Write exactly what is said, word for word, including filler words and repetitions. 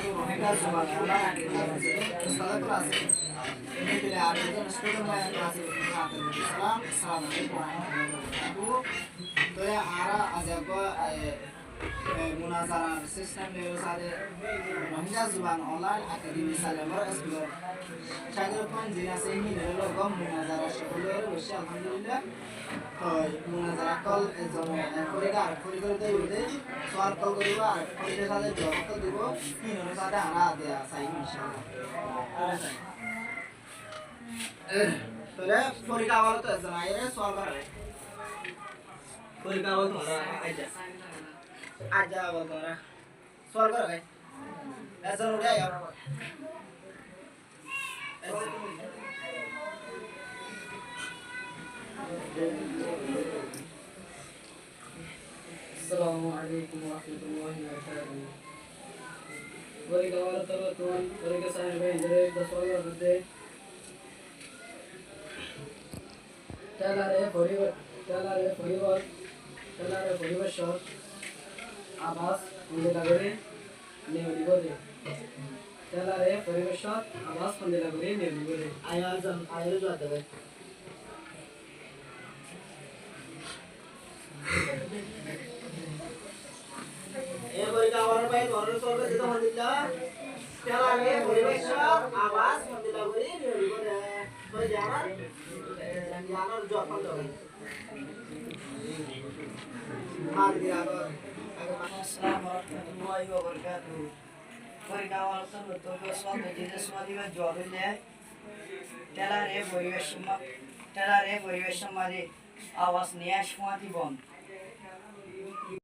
Rohingya zuban online academy asé, ustad ókkol asé. Ene dile ar ekzon student bái asé, Assalamu alaikum wa rahmatullahi wa barakatuhu. Toi añára aijja uggwá, e, e, munazarar system loi sáde Rohingya zuban online academy Sailembor school or cagirot zin asé, hín loi munazara cúru gorí boiccí, alhamdulillah. Toi munazara ókkol ekzone, e, foribo, ar foribo de, sual ókkol goribo, ar foribo sáde juab ókkol dibo, hín or sáde añára diya saiyum, inshallah. Tóile foribo awal ot ekzon aiyóre sual goré. Foribo awal ot aijja. Aijja awal ot sual goré. Ekzon uçí aiyó. Assalamu alaikum wa rahmatullahi wa barakatuhu. Foribo awal ot tuáñra foribo sáde bái dóre dóc bondó gorí de. Telare foribo, telare foribo, telare foribo cót abas hondilla gorí neulibó de. Telare foribo cót abas hondilla gorí neulibó de. Aiyó zan, aiyó zan de. E foribo awal ot bái, tuáñra solve dito hondilla. Telare foribo cót abas hondilla gorí neulibó de. Toi añárar, e, añárar juab hondilla. Assalamu alaikum wa rahmatullahi wa barakatuhu. Foribo awal ot tuáñra sual goijjó de, sual ibár juab óilde, telare foribo cót ma-, telare foribo cót mazé abas niyas fúañti bon.